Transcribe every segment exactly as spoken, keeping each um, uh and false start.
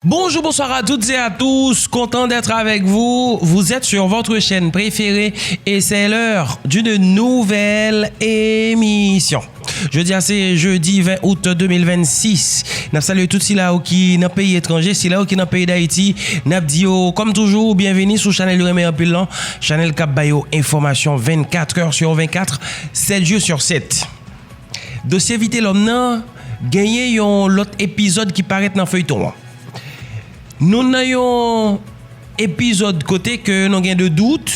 Bonjour, bonsoir à toutes et à tous, content d'être avec vous. Vous êtes sur votre chaîne préférée et c'est l'heure d'une nouvelle émission. Jodi a se jedi ven out de mil vennsis. N ap salye tout sila yo ki nan peyi etranje, sila yo ki nan peyi Dayiti. N ap di yo, kòm toujou, byenvini sou chanèl yo renmen anpil lan, chanèl k ap ba yo enfòmasyon vennkat è sou vennkat, sèt jou sou sèt. Dosye Vitelhomme nan genyen yon lòt epizòd ki parèt nan feyton an. Nou nan yon epizòd kote ke nou gen de dout,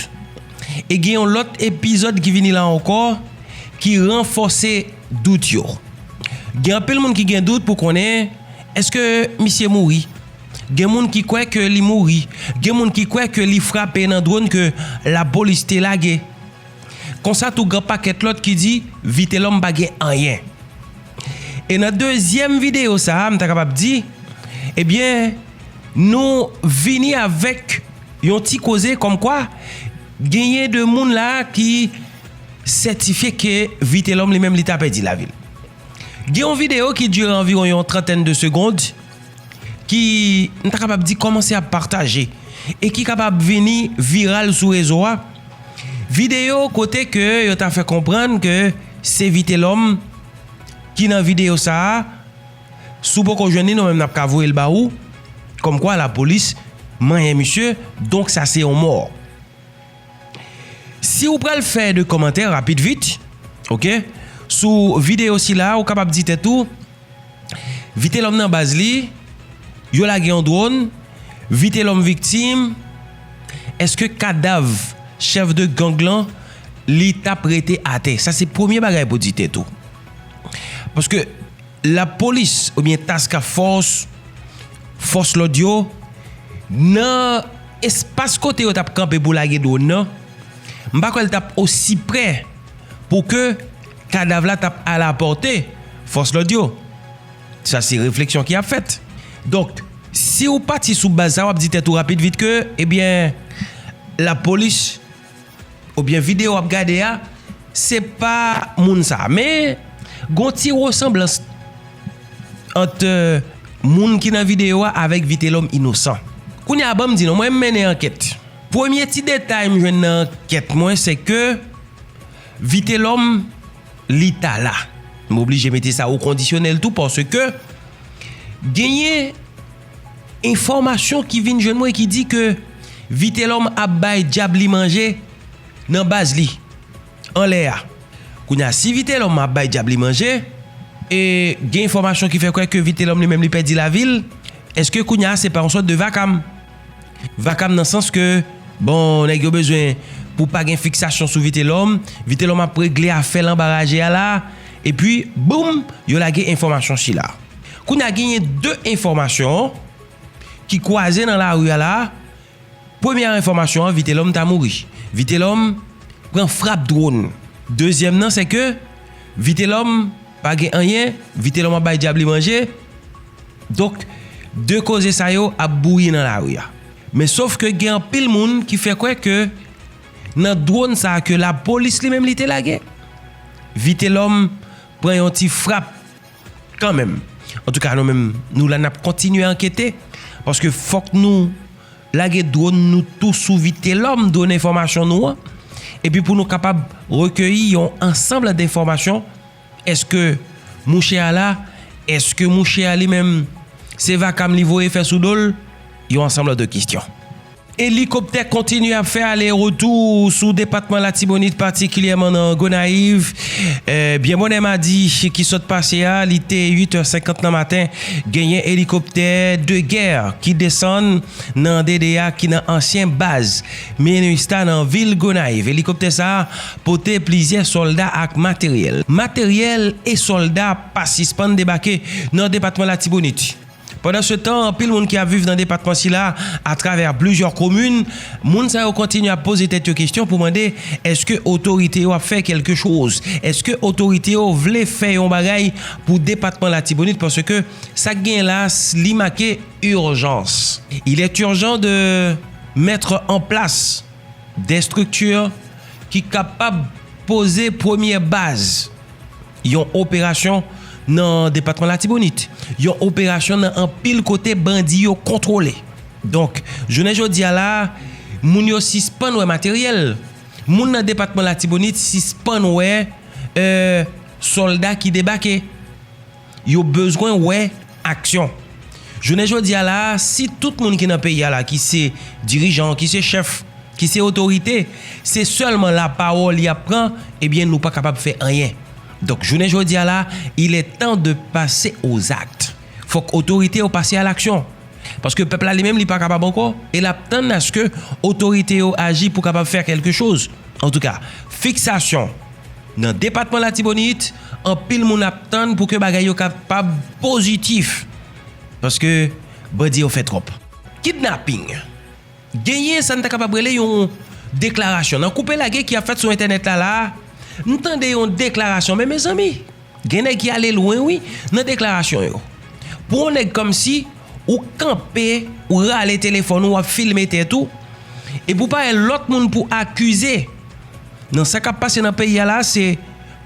e gen yon lòt epizòd ki vini la ankò, ki ranfòse dout yo. Gen anpil moun ki gen dout pou konnen èske misye mouri. Gen moun ki kwè ke li mouri. Gen moun ki kwè ke li frape nan dwòn ke lapolis te lage. Konsa tou, gen pakèt lòt ki di Vitelhomme pa gen anyen. E nan dezyèm videyo sa a, m ta kapab di, ebyen, nou vini avèk yon ti koze kòmkwa genyen de moun la ki sètifye ke Vitelhomme li menm li ta pèdi lavi l. Gen yon videyo ki dire anviwon yon trantèn de segond, ki, m ta kapab di, kòmanse ap pataje e ki kapab vini viral sou rezo a. Videyo kote ke yo ta fè konprann ke se Vitelhomme ki nan videyo sa a. Si w poko jwenn li, nou menm n ap ka voye l ba ou. Kòmkwa lapolis manyen misye, donk sa se yon mò. Si w pral fè de kòmantè rapid vit, oke, sou videyo sila, ou kapab di tèt ou, Vitelhomme nan baz li, yo lage yon dwòn, Vitelhomme viktim, èske kadav chèf de gang lan, li t ap rete atè? Sa se premye bagay pou di tèt ou. Paske lapolis oubyen task force, fòs lòd yo, nan espas kote yo t ap kanpe pou lage dwòn nan, m pa kwè l t ap osi prè pou ke kadav la t ap alapòte fòs lòd yo. Sa se refleksyon ki ap fèt. Donk, si w pati sou baz sa, w ap di tèt ou rapid vit ke, ebyen, lapolis oubyen videyo w ap gade a, se pa moun sa. Men, gon ti resanblans ant, euh, moun ki nan videyo a avèk Vitelhomme inosan. Kounye a, ban m di nou, mwen m mennen ankèt. Premye ti detay m jwenn nan ankèt mwen, se ke Vitelhomme, li ta la. M oblije mete sa o kondisyonèl tou, paske genyen enfòmasyon ki vin jwenn mwen ki di ke Vitelhomme ap bay dyab li manje nan baz li, anlè a. Kounye a, si Vitelhomme ap bay dyab li manje, e gen enfòmasyon ki fè kwè ke Vitelhomme li menm li pèdi lavi l, èske kounye a se pa yon sòt de vakam? Vakam nan sans ke, bon, nèg yo bezwen pou pa gen fiksasyon sou Vitelhomme, Vitelhomme ap regle afè l anba raje a la, epi, boum, yo lage enfòmasyon sila. Kounye a genyen de enfòmasyon ki kwaze nan lari a la. Premye enfòmasyon an, Vitelhomme ta mouri. Vitelhomme pran frap dwòn. Dezyèm nan, se ke Vitelhomme pa gen anyen, Vitelhomme ap bay dyab li manje. Donk, de koze sa yo ap bouyi nan lari a. Men sof ke gen anpil moun ki fè kwè ke nan dwòn sa a ke lapolis li menm li te lage, Vitelhomme pran yon ti frap kanmenm. Antouka, nou menm, nou la, n ap kontinye ankete, paske fòk nou lage dwòn nou tou sou Vitelhomme, dwòn enfòmasyon nou an, epi pou nou kapab rekeyi yon ansanm de enfòmasyon. Èske mouche a la? Èske mouche a li menm, se vakam li voye fè sou do l? Yon ansanm de kesyon. Elikoptè kontinye ap fè ale retou sou depatman Latibonit, patikilyèman nan Gonayiv. Eh, byen bonè madi ki sot pase a, li te uit è senkant nan maten, genyen elikoptè de gè ki desann nan D D A ki nan ansyen baz MINUSTAH nan vil Gonayiv. Elikoptè sa a pote plizyè sòlda ak materyèl. Materyèl e sòlda pa sispann debake nan depatman Latibonit. Pandan se tan, anpil moun ki ap viv nan depatman sila, atravè plizyè komin, moun sa yo kontinye ap poze tèt yo kesyon pou mande, èske otorite yo ap fè kèlke choz? Èske otorite yo vle fè yon bagay pou depatman Latibonit? Paske sa k genyen la, li make urjans. Il est urgent de mettre en place des structures ki kapab poze premyè baz yon operasyon nan depatman Latibonit. Yon operasyon nan anpil kote bandi yo kontwole. Donk, jounen jodi a la, moun yo sispann wè materyèl. Moun nan depatman Latibonit sispann wè, euh, sòlda ki debake. Yo bezwen wè aksyon. Jounen jodi a la, si tout moun ki nan peyi a la, ki se dirijan, ki se chèf, ki se otorite, se sèlman lapawòl y ap pran, ebyen, nou pa kapab fè anyen. Donk, jounen jodi a la, il est temps de passer aux actes. Fòk otorite yo pase a laksyon. Paske pèp la li menm, li pa kapab ankò, e l ap tann aske otorite yo aji pou kapab fè kèlke choz. Antouka, fiksasyon nan depatman Latibonit, anpil moun ap tann pou ke bagay yo kapab pozitif. Paske bandi yo fè twòp. Kidnaping. Genyen sa n ta kapab rele yon deklarasyon. Nan koupe lage ki ap fèt sou entènèt la la, m tande yon deklarasyon, men mezanmi, gen nèg ki ale lwen, wi, nan deklarasyon yo. Pou yon nèg kòmsi, ou kanpe, ou rale telefòn ou, w ap filme tèt ou, epi w pa wè lòt moun pou akize. Nan sa k ap pase nan peyi a la, se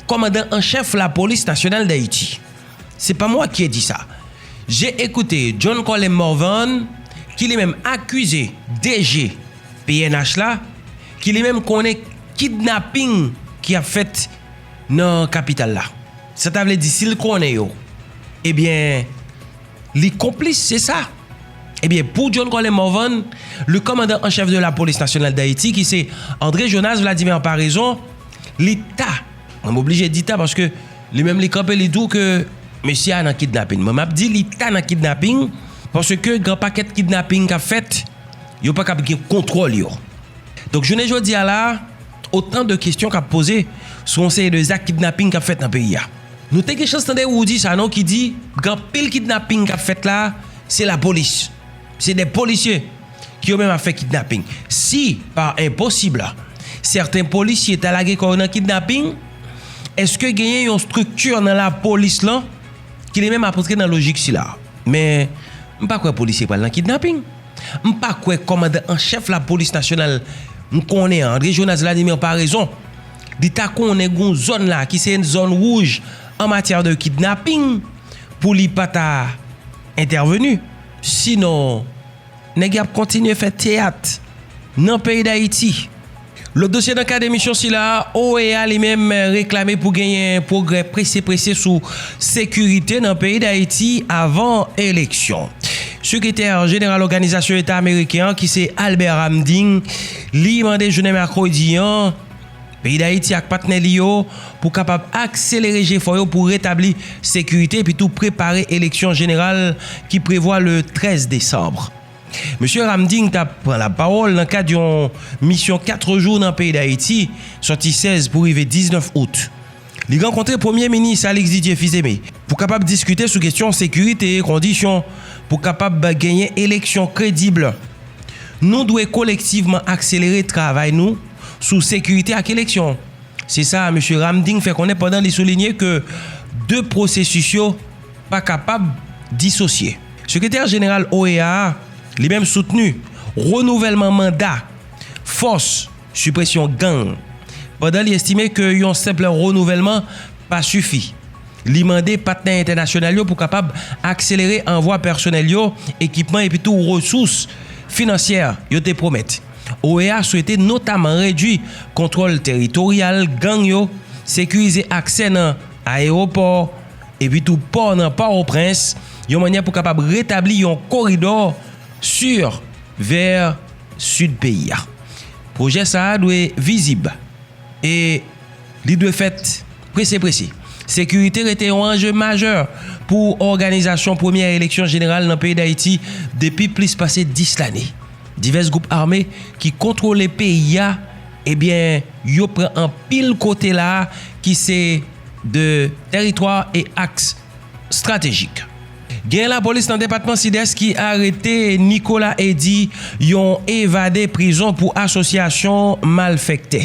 kòmandan an chèf Lapolis Nasyonal d Ayiti. C'est pas moi qui ai dit ça. J'ai écouté John Colem Morvan, ki li menm akize D G P N H la, ki li menm konnen kidnaping ki ap fèt nan kapital la. Sa ta vle di, si l konnen yo, ebyen, li konplis, se sa. Ebyen, pou John Colem Morvan, le commandant en chef de la police nationale d'Haïti, ki se André Jonas Vladimir Paraison, li ta, mwen m oblije di ta paske li menm li kanpe, li di w ke mesye a nan kidnaping. Mwen, m ap di li ta nan kidnaping, paske gen pakèt kidnaping k ap fèt, yo pa kab gen kontwòl yo. Donk, jounen jodi a la, otan de kesyon k ap poze sou yon seri de zak kidnaping k ap fèt nan peyi a. Nou te gen chans tande Roudy Sanon ki di, gen anpil kidnaping k ap fèt la, se lapolis. Se de polisye ki yo menm ap fè kidnaping. Si, par enposib, sèten polisye ta lage kò yo nan kidnaping, èske genyen yon estrikti nan lapolis lan ki li menm ap antre nan lojik sila? Men, m pa kwè polisye pral nan kidnaping. M pa kwè kòmandan an chèf Lapolis Nasyonal, m konnen an, André Jonas Vladimir Paraison, li ta konnen gon zòn la ki se zòn wouj an matyè de kidnaping pou li pa ta entèveni. Sinon, nèg y ap kontinye fè teyat nan peyi Dayiti. Lòt dosye nan kad emisyon sila, O E A li menm reklame pou genyen pwogrè prese prese sou sekirite nan peyi Dayiti avan eleksyon. Sekretè jeneral Òganizasyon Eta Ameriken an, ki se Albert Ramding, li mande jounen mèkredi an, peyi Dayiti ak patnè li yo pou kapab akselere jefò yo pou retabli sekirite epi tou prepare eleksyon jeneral ki prevwa le trèz desanm. Mesye Ramding t ap pran lapawòl nan kad yon misyon kat jou nan peyi Dayiti, sòti sèz pou rive diznèf out. Li rankontre Premye Minis Alix Didier Fils-Aimé pou kapab diskite sou kesyon sekirite, kondisyon pou kapab genyen eleksyon kredib. Nou dwe kolektivman akselere travay nou sou sekirite ak eleksyon. Se sa mesye Ramding fè konnen pandan li soulinye ke de pwosesis yo pa kapab disosye. Sekretè jeneral O E A a, li menm soutni renouvèlman manda fòs sipresyon gang, pandan li estime ke yon senp renouvèlman pa sifi. Li mande patnè entènasyonal yo pou kapab akselere anvwa pèsonèl yo, ekipman epi tou resous finansyè yo te pwomèt. O E A swete notaman redui kontwòl teritoryal gang yo, sekirize aksè nan ayewopò, epi tou pò nan Pòtoprens, yon mannyè pou kapab retabli yon koridò si vè sid peyi a. Pwojè sa a dwe vizib e li dwe fèt prese prese. Sekirite rete yon anje majè pou òganizasyon premyè eleksyon jeneral nan peyi Dayiti depi plis pase dis lane. Divès gwoup ame ki kontwole peyi a, ebyen, yo pran anpil kote la a ki se de tèritwa e aks estratejik. Gen lapolis nan depatman Sidès ki arete Nicolas Eddy, yon evade prizon pou asosyasyon malfektè.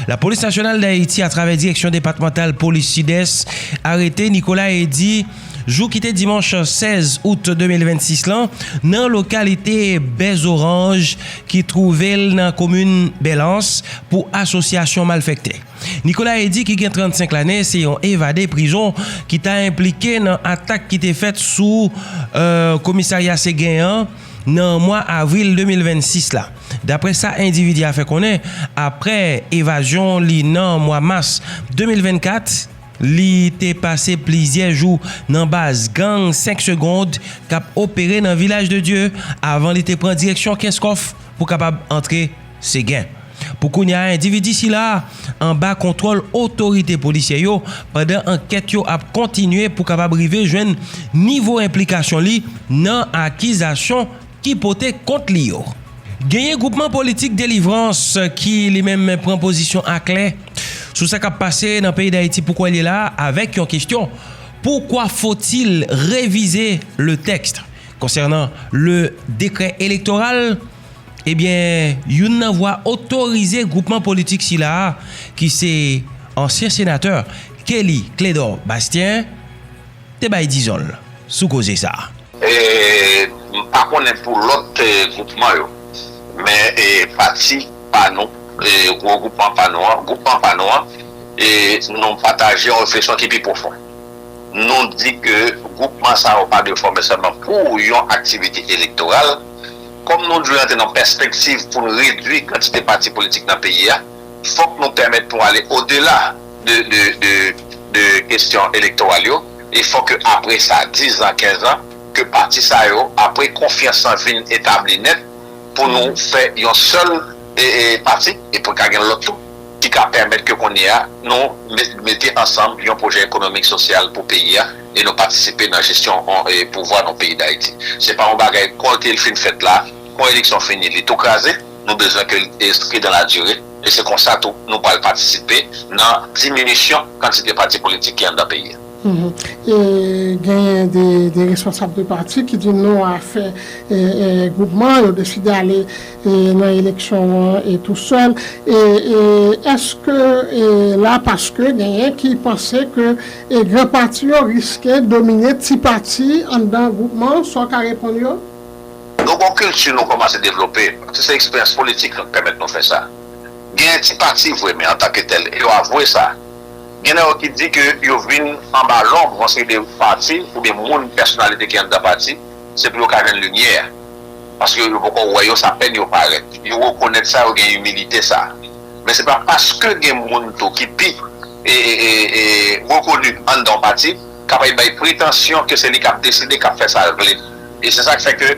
Lapolis Nasyonal Dayiti, atravè Direksyon Depatmantal Polis Sidès, arete Nicolas Eddy, Jou ki te dimanch sèz out de mil vennsis lan, nan lokalite Bèzoranj ki twouve l nan komin Bèlans pou asosyasyon malfèktè. Nicolas Eddy, ki gen trannsenk lane, se yon evade prizon ki ta enplike nan atak ki te fèt sou, euh, komisarya Seguen an nan mwa avril de mil vennsis la. Daprè sa endividi a fè konnen, aprè evazyon li nan mwa mas de mil vennkat, li te pase plizyè jou nan baz gang senk Segond k ap opere nan Vilaj de Dye avan li te pran direksyon Kenskòf pou kapab antre Seguen. Pou kounye a, endividi sila anba kontwòl otorite polisyè yo, pandan ankèt yo ap kontinye pou kapab rive jwenn nivo enplikasyon li nan akizasyon ki pote kont li yo. Genyen gwoupman politik Delivrans ki li menm pran pozisyon aklè sou sa k ap pase nan peyi Dayiti pou kwè li la avèk yon kesyon: Pourquoi faut-il réviser le texte concernant le décret électoral? Ebyen, youn nan vwa otorize gwoupman politik sila a, ki se ansyen senatè Kelly Clédor Bastien, te bay dizon l sou koze sa a. E, m pa konnen pou lòt e, gwoupman yo, men e, pati pa nou, e, gwo gwoupman pa nou an, gwoupman pa nou an, e, nou pataje yon refleksyon ki pi pwofon. Nou di ke gwoupman sa yo pa dwe fòme sèlman pou yon aktivite elektoral. Kòm nou dwe antre nan pèspektiv pou n redui kantite pati politik nan peyi a, fòk nou pèmèt nou ale odela de, de, de, de kesyon elektoral yo. E fòk ke apre sa, diz an, kenz an, ke pati sa yo, apre konfyans lan vin etabli nèt, pou nou fè yon sèl e, e, pati, e pou ka gen lòt tou, ki ka pèmèt ke kounye a, nou met, mete ansanm yon pwojè ekonomik, sosyal pou peyi a, e nou patisipe nan jesyon e, pouvwa nan peyi Dayiti. Se pa yon bagay, kòm ke l fin fèt la, kòm eleksyon fini, li tou kraze, nou bezwen ke l enskri dan la dire, e se konsa tou nou pral patisipe nan diminisyon kantite pati politik ki anndan peyi a. E genyen de, de responsab de pati ki di non a fè e, e, gwoupman, yo deside ale e, nan eleksyon an e tou sèl. E, e, èske e, la paske genyen ki panse ke e, gran pati yo riske domine ti pati anndan gwoupman, sa w ka reponn yo? Nou gen yon kilti nou kòmanse devlope, paske se eksperyans politik nou k pèmèt nou fè sa. Genyen ti pati vre, men antanke tèl, e yo avwe sa. Gen nan yo ki di ke yo vin anba lonb yon seri de pati oubyen moun, pèsonalite ki anndan pati, se pou yo ka jwenn limyè. Paske yo poko wè yo, sa pèn yo parèt. Yo rekonèt sa, yo gen imilite sa. Men se pa paske gen moun tou ki pi e, e, e, e, rekoni anndan yon pati, k ap bay pretansyon ke se li k ap deside, k ap fè sa l vle. E se sa k fè ke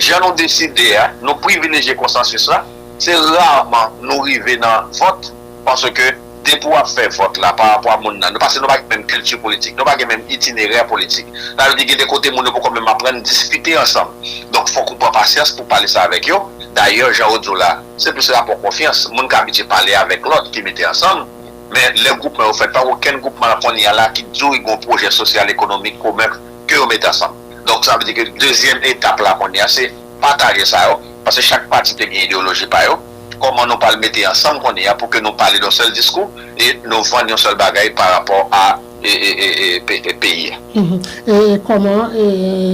jan nou deside a, nou privilejye konsansis la, se raman nou rive nan vòt, paske depi w ap fè vòt la pa rapò a moun nan, nou paske nou pa gen menm kilti politik, nou pa gen menm itinerè politik. Sa vle di gen de kote moun yo poko menm aprann diskite ansanm. Donk fòk ou pran pasyans pou pale sa avèk yo. Dayè, jan w di w la, se plis rapò konfyans. Moun ka abitye pale avèk lòt ki mete ansanm, men lè gwoupman yo fèt, pa okenn gwoupman kounye a la ki di w gen yon pwojè sosyal ekonomik komen ke yo mete ansanm. Donk sa vle di ke dezyèm etap la kounye a se pataje sa yo, paske chak pati te gen ideyoloji pa yo. Kòman nou pral mete ansanm kounye a pou ke nou pale yon sèl diskou e nou vann yon sèl bagay pa rapò a e, e, e, e, pe- e peyi a. E kòman e,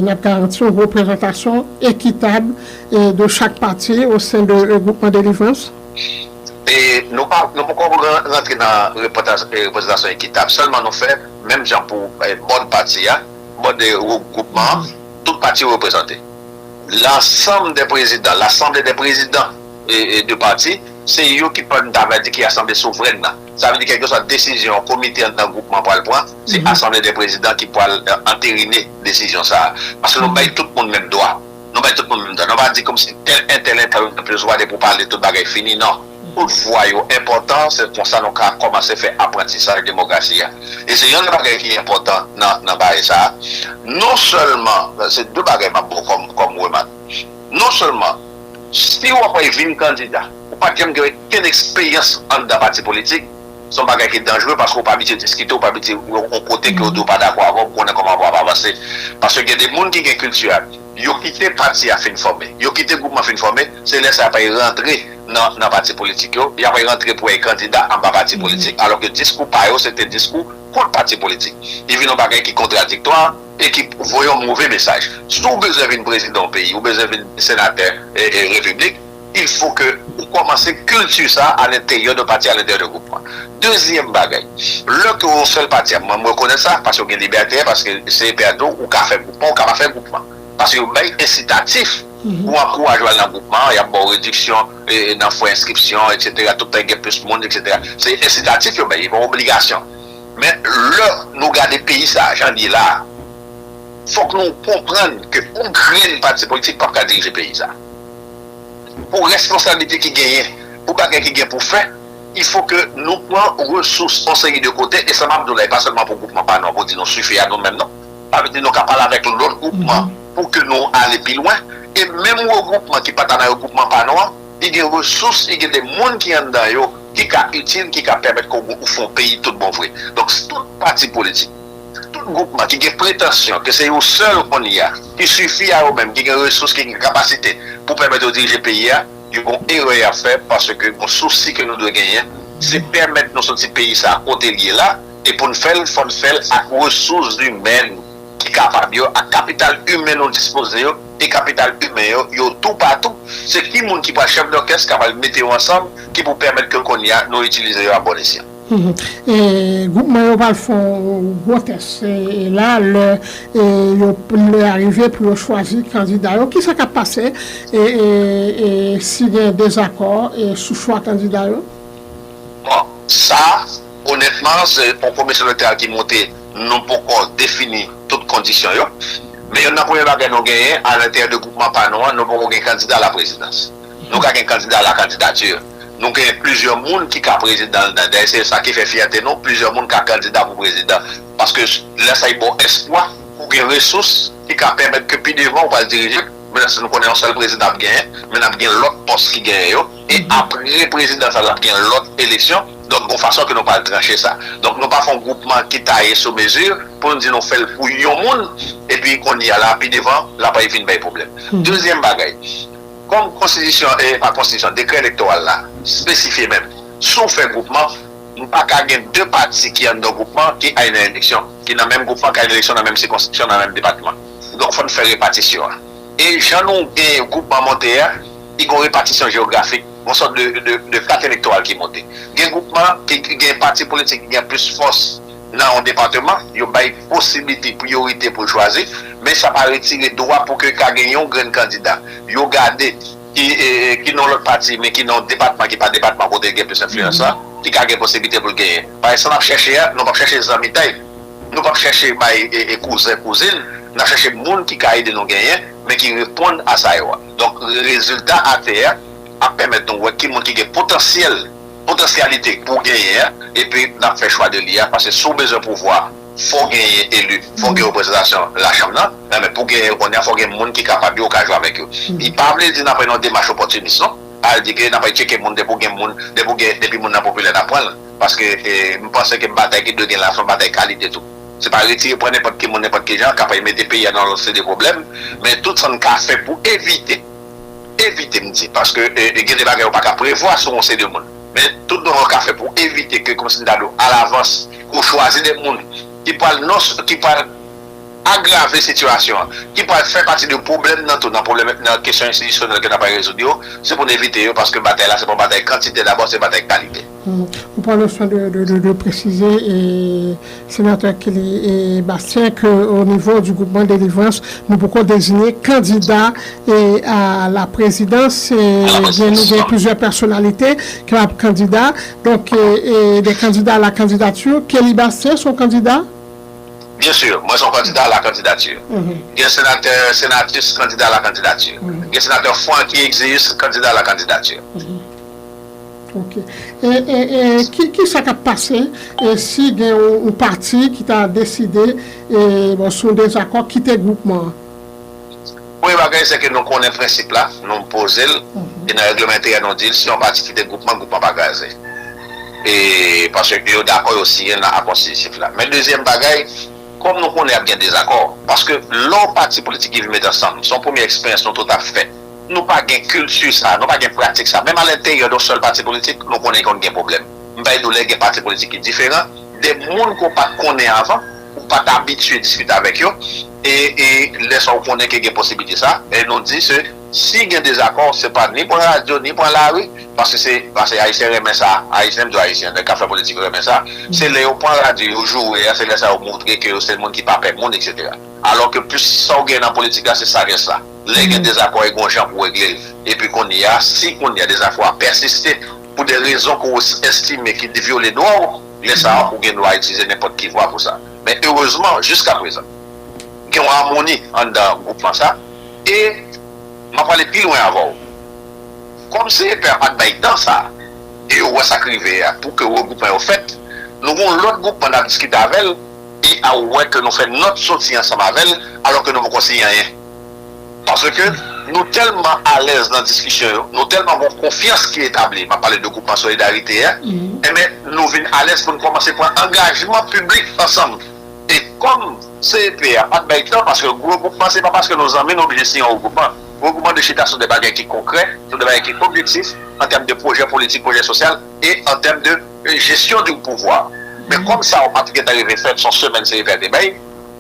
n ap garanti yon reprezantasyon ekitab e, de chak pati o sen de e, gwoupman Delivrans? E nou pa nou poko ran- rantre nan reprezantasyon ekitab, sèlman nou fè menm jan pou e, bòd pati a, bòd e, gwoupman an, tout pati yo reprezante. L'ensemble des présidents, l'assemblée des présidents e, e, de pati, se yo ki pran, ta vle di ki asanble souvrèn nan. Sa vle di kèlkeswa desizyon komite anndan gwoupman pral pran, se asanble de prezidan ki pral e, anterine desizyon sa a. Paske nou bay tout moun menm dwa. Nou bay tout moun menm dwa. Nou pa di kòmsi tèl entèl entèl yo gen plis vwa depi w pale tout bagay fini, non. Tout vwa yo enpòtan, se konsa nou ka kòmanse fè aprantisaj demokrasi a. E se yonn nan bagay ki enpòtan nan, nan bagay sa a. Non sèlman, se de bagay m ap ba w kòm, kòm remak. Non sèlman, si w ap vin kandida, ou pa t janm gen okenn eksperyans anndan pati politik, se yon bagay ki danjere paske ou pa abitye diskite, ou pa abitye yon kote ke yo di w pa dakò avè w, ou konnen kòman pou w ap avanse. Paske gen de moun ki gen kilti a, yo kite pati a fin fòme, yo kite gwoupman fin fòme, se lè sa y ap rantre nan, nan pati politik yo, y ap rantre pou y kandida anba pati politik, alòske diskou pa yo se te diskou kont pati politik. Li vin yon bagay ki kontradiktwa, e ki voye yon move mesaj. Si w bezwen vin prezidan yon peyi, ou bezwen vin senatè e, e repiblik, il faut que ou kòmanse kilti sa a lenteryè de pati, a lenteryè de gwoupman. Dezyèm bagay, lè ke yon sèl pati ap, mwen, mwen rekonèt sa, paske w gen libète, paske C P A tou, ou ka fè gwoupman, ou ka pa fè gwoupman. Paske yo bay ensitatif pou ankouraje w al nan gwoupman, y ap ba w rediksyon e, e, nan frè enskripsyon, etsetera. Tout tan gen plis moun, etsetera. Se ensitatif yo bay, e pa obligasyon. Men lè nou gade peyi sa a, jan l ye la a, fòk nou konprann ke yon grenn pati politik p ap ka dirije peyi sa a. Pou responsablite ki genyen, pou bagay ki gen pou fè, il faut que nou pran resous yon seri de kote, e sa m ap di w la, e pa sèlman pou gwoupman pa nou an, pou di nou sifi a nou menm, non. Sa vle di nou ka pale avèk lòt gwoupman pou ke nou ale pi lwen. E menm yon gwoupman ki pa ta nan yon gwoupman pa nou an, li gen resous, li gen de moun ki anndan yo, ki ka itil, ki ka pèmèt ke w, ou fè yon peyi tout bon vre. Donk, tout pati politik, tout gwoupman ki gen pretansyon ke se yo sèl kounye a, ki sifi a yo menm, ki gen resous, ki gen kapasite pou pèmèt yo dirije peyi a, yo gon erè y ap fè, paske gon sousi ke nou dwe genyen, se pèmèt nou soti peyi sa a kote l ye la, e pou n fè l, fò n fè l ak resous imèn ki kapab yo, ak kapital imen nou dispoze yo, e kapital imen yo, yo toupatou. Se ki moun ki pral chèf dòkès, k ap al mete yo ansanm, ki pou pèmèt ke kounye a, nou itilize yo a bon esyan. Mhm. E, gwoupman yo pral fè yon gwo tès, e, e la, lè, e, yo, lè a rive pou yo chwazi kandida yo. Kisa k ap pase, e, e, e, si gen dezakò, e, sou chwa kandida yo? Bon, sa, onètman, se yon komisyon elektoral ki monte, nou poko defini tout kondisyon yo. Men youn nan premye bagay nou genyen, alenteryè de gwoupman pa nou an, nou poko gen kandida a la prezidans. Nou ka gen kandida a la kandidati. Nou gen plizyè moun ki ka prezidan anndan. Dayè, se sa ki fè fyète nou, plizyè moun ka kandida pou prezidan. Paske lè sa, li ba w espwa pou gen resous ki ka pèmèt ke pi devan ou pral dirije. Men si nou konnen yon sèl prezidan ap genyen, men n ap gen lòt pòs ki genyen yo. E apre prezidan sa, n ap gen lòt eleksyon. Donk, gon fason ke nou pral tranche sa. Donk, nou pa fè yon gwoupman ki taye sou mezi pou nou di nou fè l pou yon moun, epi kounye a la, pi devan, l ap vin bay pwoblèm. Dezyèm bagay, kòm konstitisyon, e pa konstitisyon, dekrè elektoral la espesifye menm, si w fè gwoupman, m pa ka gen de pati ki anndan gwoupman ki al nan eleksyon, ki nan menm gwoupman, ki al nan eleksyon nan menm sikonskripsyon, nan menm depatman. Donk, fò n fè repatisyon an. E jan nou gen gwoupman monte a, li gon repatisyon jewografik, yon sòt de, de, de kat elektoral ki monte. Gen gwoupman ki, ki gen pati politik ki gen plis fòs nan yon depatman, yo bay posiblite, priyorite pou l chwazi, men sa pa retire dwa pou ke ka gen yon grenn kandida. Yo gade ki, e, e, ki nan lòt pati, men ki nan yon depatman ki pa depatman kote l gen plis enfliyans la, ki ka gen posiblite pou l genyen. Paske sa n ap chèche a, nou p ap chèche zanmitay, nou p ap chèche bay, e, e, kouzen, kouzin, n ap chèche moun ki ka ede nou genyen, men ki reponn a sa yo a. Donk, rezilta atè a ap pèmèt nou wè ki moun ki gen potansyèl, potansyalite pou genyen an, epi n ap fè chwa de li a, paske si w bezwen pouvwa, fò w genyen eli, fò w gen reprezantasyon lachanm nan, men pou genyen yo kounye a, fò w gen moun ki kapab yo, ou ka jwe avèk yo. Li pa vle di n ap pran yon demach opòtinis, non. Al di ke n ap al tcheke moun depi w gen moun, depi w gen, depi moun nan popilè n ap pran l. Paske, e, m panse ke batay ki dwe gen la, se yon batay kalite tou. Se pa retire pran nenpòt ki moun, nenpòt ki jan, k ap al mete peyi a nan yon lòt seri de pwoblèm, men tout sa n ka fè pou evite, evite, m di, paske, e, e, gen de bagay ou pa ka prevwa sou yon seri de moun. Men tout bagay ou ka fè pou evite ke, kòmsi m ta di w, alavans, ou chwazi de moun ki pral non, ki pral agrave sitiyasyon an, ki pral fè pati de pwoblèm nan tou, nan pwoblèm, nan kesyon enstitisyonèl ke n ap al rezoud yo, se pou n evite yo, paske batay la, se pa yon batay kantite dabò, se batay kalite. Hmm. Ou pran le soin de, de, de, de préciser, e, Senatè Kelly, e, Bastien, ke o nivo du gwoupman Delivrans, nou poko deziye kandida, e, a la prezidans, e, gen, nou gen plizyè pèsonalite ki ap kandida. Donk, e, e, de kandida a la kandidati, Kelly Bastien se yon kandida? Byen si, mwen se yon kandida a la kandidati. Gen senatè, senatis kandida a la kandidati. Gen senatè Francky Exius kandida a la kandidati. Ok. E, e, e ki, ki sa k ap pase, e, si gen yon, yon pati ki ta deside, e, bon, sou yon dezakò, kite gwoupman an? Premye bagay, se ke nou konnen prensip la, nou poze l, e nan règleman enteryè nou di l, si yon pati kite gwoupman, gwoupman pa kraze. E paske yo dakò, yo siyen nan akò konstititif la. Men dezyèm bagay, kòm nou konnen ap gen dezakò, paske lè yon pati politik ki vin met ansanm, se yon premye eksperyans nou tout ap fè. Nou pa gen kilti sa, nou pa gen pratik sa. Menm alenteryè de yon sèl pati politik, nou konnen konn gen pwoblèm. M bay dou lè gen pati politik ki diferan, de moun ke w pa t konnen avan, ou pa t abitye diskite avèk yo, e, e lè sa w konnen ke gen posiblite sa, e nou di se, si gen dezakò, se pa ni pran radyo, ni pran lari, paske se, paske Ayisyen renmen sa, Ayisyen, m di Ayisyen, nèg k ap fè politik yo renmen sa, se lè yo pran radyo, yo joure a, se lè sa yo montre ke yo se moun ki pa pè moun, etsetera. Alò ke plis sa w gen nan politik la, se sajès la. Lè gen dezakò, e gon jan pou regle l. Epi kounye a, si kounye a dezakò a pèsiste, pou de rezon ke w estime ki vyole dwa w, lè sa a, ou gen dwa itilize nenpòt ki vwa pou sa. Men erezman, jiska prezan, gen yon amoni anndan gwoupman sa, e m ap prale pi lwen avè w. Kòm C E P a pa t bay tan sa, e yo wè sa k rive a, pou ke regwoupman yo fèt, nou gen yon lòt gwoupman n ap diskite avè l, e a wè ke nou fè nòt soti ansanm avè l, alò ke nou poko siyen anyen. Paske nou tèlman alèz nan diskisyon yo, nou tèlman gon konfyans ki etabli, m ap pale de gwoupman Solidarite a, enben, nou vin alèz pou n kòmanse pran angajman piblik ansanm. E kòm C E P a pa t bay tan, paske gwo gwoupman, se pa paske nou zanmi, nou oblije siyen yon gwoupman. Gwo gwoupman de chita sou de bagay ki konkrè, sou de bagay ki objektif, an tèm de pwojè politik, pwojè sosyal, e an tèm de, e, jesyon di pouvwa. Men kòm sa yo pa t gentan rive fèt, se yon semèn C E P a te bay,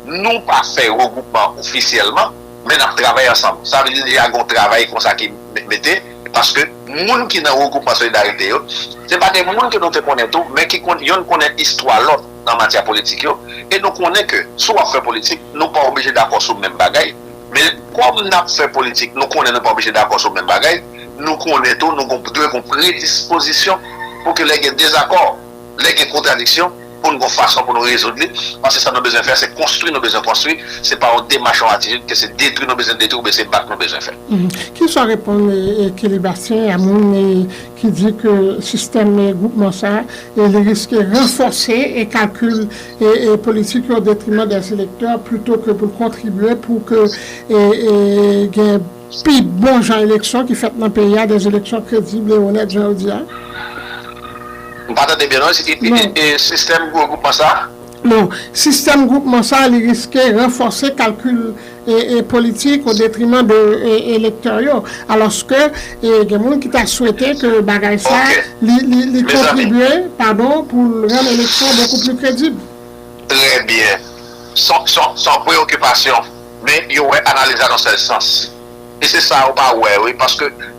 nou pa fè regwoupman ofisyèlman, men n ap travay ansanm. Sa vle di deja gen yon travay konsa ki me- mete, paske moun ki nan regwoupman Solidarite yo, se pa de moun ke nou te konnen tou, men ki konn, yonn konnen istwa lòt nan matyè politik yo, e nou konnen ke si w ap fè politik, nou pa oblije dakò sou menm bagay, men kòm n ap fè politik, nou konnen nou pa oblije dakò sou menm bagay, nou konnen tou, nou gon, dwe gon predispozisyon pou ke lè gen dezakò, lè gen kontradiksyon, pou n gon fason pou nou rezoud li, paske sa nou bezwen fè, se konstwi nou bezwen konstwi, se pa yon demach, yon atitid, ke se detwi nou bezwen detwi, oubyen se bat nou bezwen fè. Mhm. Kisa w reponn, e, e, Kelly Bastien, a moun, e, ki di ke sistèm, e, gwoupman sa, e, li riske ranfòse, e, kalkil, e, e, politik yo o detriman dè elektè, plito ke pou l kontribye pou ke, e, e, gen pi bon jan eleksyon ki fèt nan peyi a, dè eleksyon kredib e onèt, jan yo di a? M pa tande byen, non. E, e, e, e sistèm gwo gwoupman sa? Non, sistèm gwoupman sa, li riske ranfòse kalkil, e, e, politik o detriman de, e, elektè yo. Alòske, e, gen moun ki ta swete ke bagay sa, li, li, li kontribye, padon, pou l rann eleksyon bokou pli kredib. Trè byen. Se yon, se yon, se yon preyokipasyon. Men yo wè analiz la nan sèl sans. E se sa yo pa wè, wi, paske lè,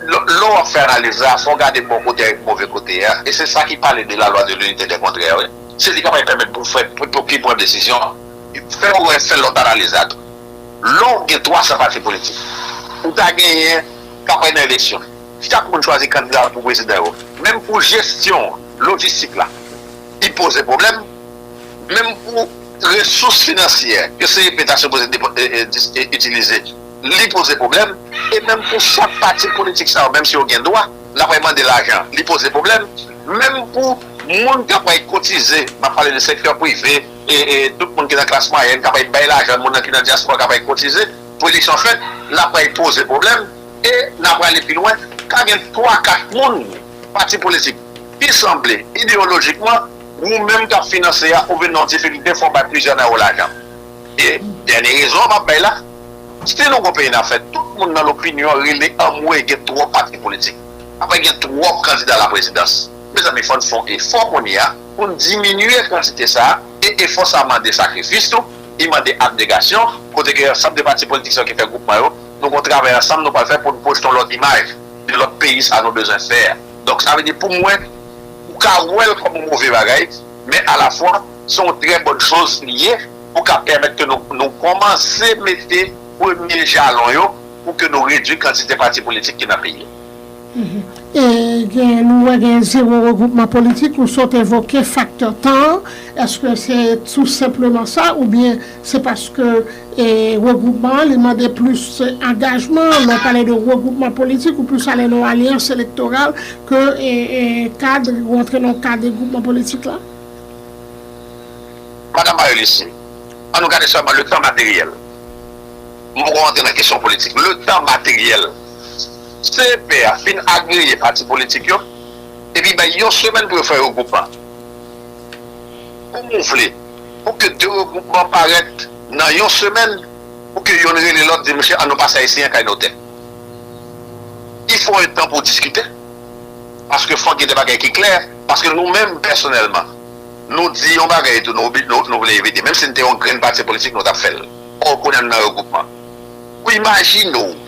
lè w ap fè analiz la, fò w gade bon kote ak move kote a. E se sa ki pale de la loi de l'unité des contraires, wi. Se li k ap pèmèt pou w fè, pou, pou ki pran desizyon. Fè w wè, fè lòt analiz la tou. Lè w gen twa san pati politik, ou ta genyen k ap pral nan eleksyon. Chak moun chwazi kandida pou prezidan yo. Menm pou jesyon lojistik la, li poze pwoblèm. Menm pou resous finansyè ke C E P ta sipoze depo- e, e, dis- e, itilize, li poze pwoblèm. E menm pou chak pati politik sa yo, menm si yo gen dwa, l ap mande lajan, li poze pwoblèm. Menm pou moun k ap kotize, m ap pale de sektè prive, e, e tout moun ki nan klas mwayèn, k ap bay lajan, moun nan ki nan dyaspora k ap kotize, pou eleksyon fèt, l ap poze pwoblèm. E n ap prale pi lwen, ka gen twa, kat moun, pati politik, ki sanble, ideyolojikman, ou menm k ap finanse a, ou vin nan yon difikilte, fò w bay plizyè nan yo lajan. E dènye rezon m ap bay la, si nou gon peyi n ap fè, tout moun nan lopinyon rele anmwe gen twòp pati politik. Apre gen twòp kandida laprezidans. Mezanmi, fò n fè yon efò kounye a pou n diminye kantite sa a, e efò sa a mande sakrifis tou, li mande abnegasyon, kote ke ansanm de pati politik sa yo ki fè gwoupman yo, nou gon travay ansanm nou pral fè pou n pwojte yon lòt imaj de lòt peyi sa nou bezwen fè a. Donk, sa vle di pou mwen, ou ka wè l kòm yon move bagay, men alafwa, se yon trè bòn choz li ye pou ka pèmèt ke nou, nou kòmanse mete premye jalon yo pou ke nou redui kantite pati politik ki nan peyi a. Mhm. E gen, nou wè gen zewo regwoupman politik, ou sot evoke faktè tan an. Èske se tou senpleman sa, oubyen se paske, e, regwoupman an, li mande plis angajman, lè w pale de regwoupman politik, ou plis ale nan yon alyans elektoral ke, e, e, kad, ou antre nan yon kad de gwoupman politik la? Madanm Marie-Lucie, ann nou gade sèlman le tan materyèl. M poko rantre nan kesyon politik. Le tan materyèl. C E P a fin agreye pati politik yo, epi bay yon semèn pou yo fè regwoupman. Kòman w vle pou ke de regwoupman parèt nan yon semèn, pou ke yonn rele lòt, di, mesye, ann nou pase Ayisyen an kay notè? Il faut un temps pou diskite. Paske fòk gen de bagay ki klè. Paske nou menm, pèsonèlman, Nou di yon bagay etou nou, nou, nou vle evite. Menm si n te yon grenn pati politik, nou t ap fè l. Ò, kounye a n nan regwoupman. Ou imajine w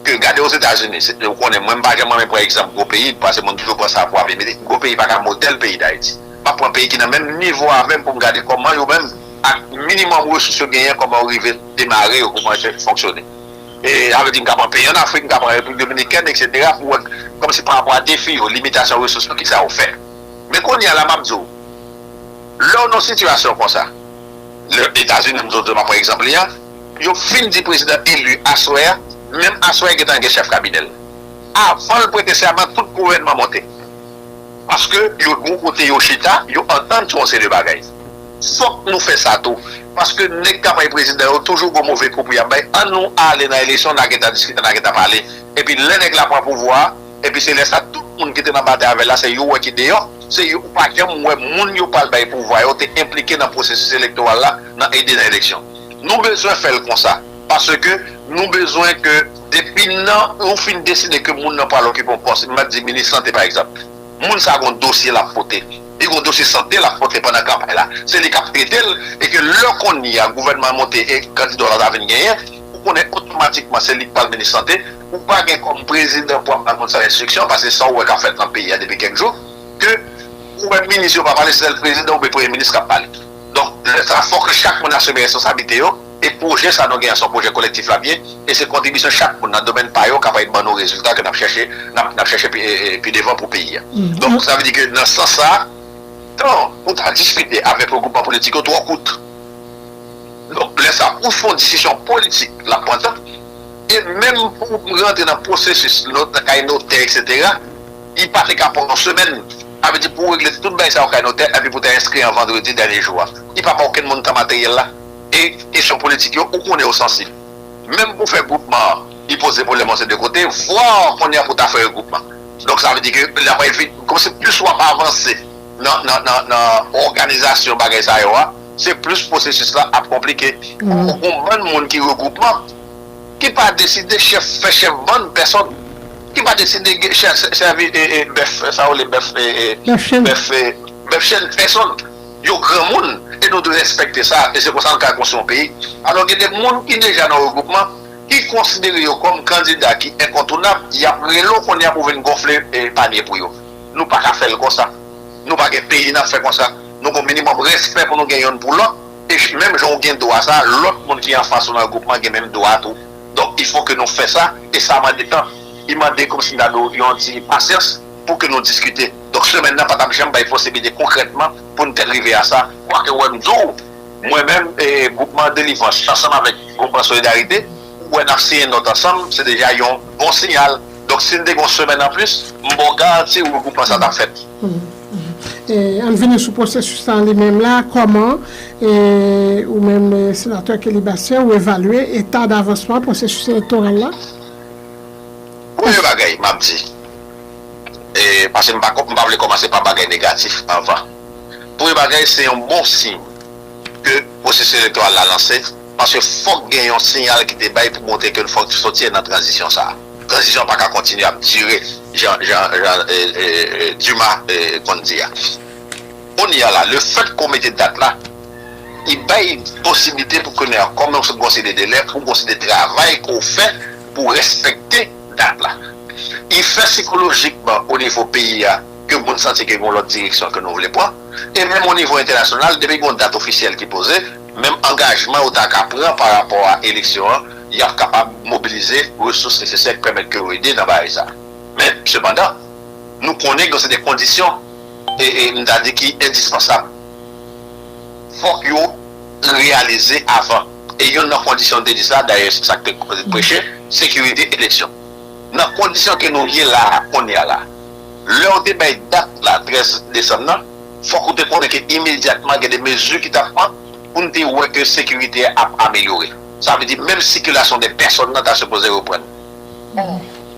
ke gade Ozetazini, se, ou konnen, mwen m pa janm renmen pran egzanp gwo peyi, paske moun toujou pran sa pou apye, men gwo peyi pa ka modèl peyi Dayiti. M ap pran peyi ki nan menm nivo avè m pou m gade kòman yo menm, ak minimòm resous yo genyen, kòman yo rive demare yo, kòman yo fonksyone. E sa vle di m ka pran peyi ann Afrik, m ka pran Repiblik Dominikèn, etsetera, pou wè kòmsi pa rapò a defi yo, limitasyon resous yo, kisa yo fè. Men kounye a la, m ap di w, lè w nan sitiyasyon konsa, lè Etazini, m di w, m ap pran egzanp li a, yo fin di prezidan eli aswè a, menm aswè a gentan gen chèf kabinè l. Avan l prete sèman, tout gouvènman monte. Paske yo gon kote yo chita, yo antann sou yon seri de bagay. Fòk nou fè sa tou. Paske nèg k ap bay prezidan yo toujou gon move kou pou y ap bay. Ann nou ale nan eleksyon, n a gentan diskite, n a gentan pale. Epi lè nèg la pran pouvwa a, epi se lè sa tout moun ki te nan batay avè l la, se yo wè ki deyò. Se yo, ou pa janm wè moun yo pral bay pouvwa yo te enplike nan pwosesis elektoral la, nan ede nan eleksyon. Nou bezwen fè l konsa. Paske nou bezwen ke depi nan ou fin deside ke moun nan pral okipe yon pòs, m ap di minis sante pa egzanp, moun sa gon dosye l ap pote. Li gon dosye sante l ap pote pandan kanpay la. Se li k ap trete l, e ke lè kounye a gouvènman an monte e kandida w la ta vin genyen, ou konnen otomatikman se li k pral minis sante. Ou pa gen kòm prezidan pou ap bay moun sa enstriksyon, paske sa w wè k ap fèt nan peyi a depi kèk jou, ke ou wè minis yo pa pale, se sèl prezidan oubyen premye minis k ap pale. Donk, lè sa, fòk chak moun asime responsablite yo, e pwojè sa nou gen an, se yon pwojè kolektif l ap ye, e se kontribisyon chak moun nan domèn pa yo k ap ban nou rezilta ke n ap chèche, n ap, n ap chèche pi, e, e, pi devan pou peyi a. Donk, sa vle di ke nan sans sa, tan pou ta diskite avèk regwoupman politik yo twò kout. Donk, lè sa, pou fè yon desizyon politik, l ap pran tan. E menm pou rantre nan pwosesis, nan kay notè, etsetera, li pa te ka pran yon semèn. Sa vle di pou w regle tout bagay sa yo kay notè, epi pou ta enskri an vandredi dènye jou a. Li pa ba okenn moun tan materyèl la. E kesyon politik yo, ou konnen yo sansib. Menm pou fè gwoupman an, li poze pwoblèm yon seri de kote, vwa kounye a pou ta fè regwoupman. Donk, sa vle di ke l ap evit, kòmsi plis w ap avanse nan, nan, nan, nan òganizasyon bagay sa yo a, se plis pwosesis la ap konplike. Ou gon bann moun ki regwoupman, ki pa deside chèf, fè chèf bann pèsonn, ki pa deside chèf, sèvi e, e, bèf, sa yo rele bèf, e, e, bèf chen, bèf, e, bèf chen pèsonn. Yo granmoun, e nou dwe respekte sa, e se konsa nou ka konstwi yon peyi. Alò, gen de moun ki deja nan regwoupman, ki konsidere yo kòm kandida ki enkontounab, y ap rele w kounye a pou vin gonfle, e, panye pou yo. Nou pa ka fè l konsa. Nou pa gen peyi n ap fè konsa. Nou gon minimòm respè pou nou gen youn pou lòt. E menm jan w gen dwa sa, lòt moun ki anfas ou nan gwoup lan gen menm dwa a tou. Donk, il faut que nou fè sa, e sa mande tan. Li mande kòmsi n ta di w yon ti pasyans pou ke nou diskite. Donk, semèn nan pa t ap janm bay posiblite konkrètman pou n te rive a sa. Kwake w wè m di w, mwen menm, e, gwoupman Delivrans, ansanm avèk gwoupman Solidarite, ou wè n ap siyen nòt ansanm, se deja yon bon siyal. Donk, si n te gen yon semèn anplis, m ba w garanti, regwoupman sa t ap fèt. E, ann vini sou pwosesis lan li menm la, kòman, e, ou menm, e, senatè Kelly Bastien, ou evalye eta davansman pwosesis elektoral la? Premye bagay, m ap di, e, paske m pa, m pa vle kòmanse pa bagay negatif anvan. Premye bagay, se yon bon siy ke pwosesis elektoral la lanse, paske fòk gen yon siyal ki te bay pou montre ke fòk soti nan tranzisyon sa a. Tranzisyon pa ka kontinye ap dire, jan, jan, jan e, e, e, Dumas e, konn di a. Kounye a la, lefèt ke w mete dat la, li bay posiblite pou kounye a, kòm yon sòt konsilye de lè, pou konsidere travay ke w fè pou respekte dat la. Li fè sikolojikman o nivo peyi a ke moun santi ke gen yon lòt direksyon ke nou vle pran. E menm o nivo entènasyonal, depi gen yon dat ofisyèl ki poze, menm angajman yo ta ka pran pa rapò a eleksyon an, y ap kapab mobilize resous nesesè ki pèmèt ke yo ede nan bagay sa. Men, sepandan, nou konnen gen se de kondisyon, e, e m ta di ki endispansab. Fòk yo reyalize avan. E youn nan kondisyon m te di sa, dayè se sa k te preche, sekirite eleksyon. Nan kondisyon ke nou ye la a, kounye a la, lè w te bay dat la, trèz desanm nan, fòk ou te konnen ke imedyatman gen de mezi ki t ap pran pou n te wè ke sekirite a ap amelyore. Sa vle di menm sikilasyon de pèsòn nan ta sipoze reprann.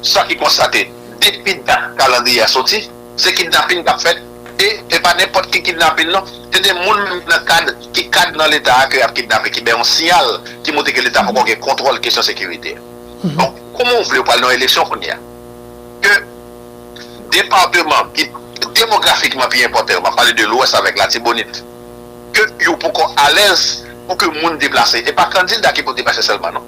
Sa ki konstate, depi dat kalandriye a soti, se kidnapin k ap fèt. E, e pa nenpòt ki kidnapin non. Se de moun menm nan kad, ki kad nan Leta a ke y ap kidnape, ki bay yon siyal ki montre ke Leta poko gen kontwòl kesyon sekirite. Donk, kòman w vle w pral nan yon eleksyon kounye a? Ke depatman ki demografikman pi enpòtan yo, m ap pale de Lwès avèk Latibonit, ke yo poko alèz pou ke moun deplase. E pa kandida ki pou deplase sèlman, non.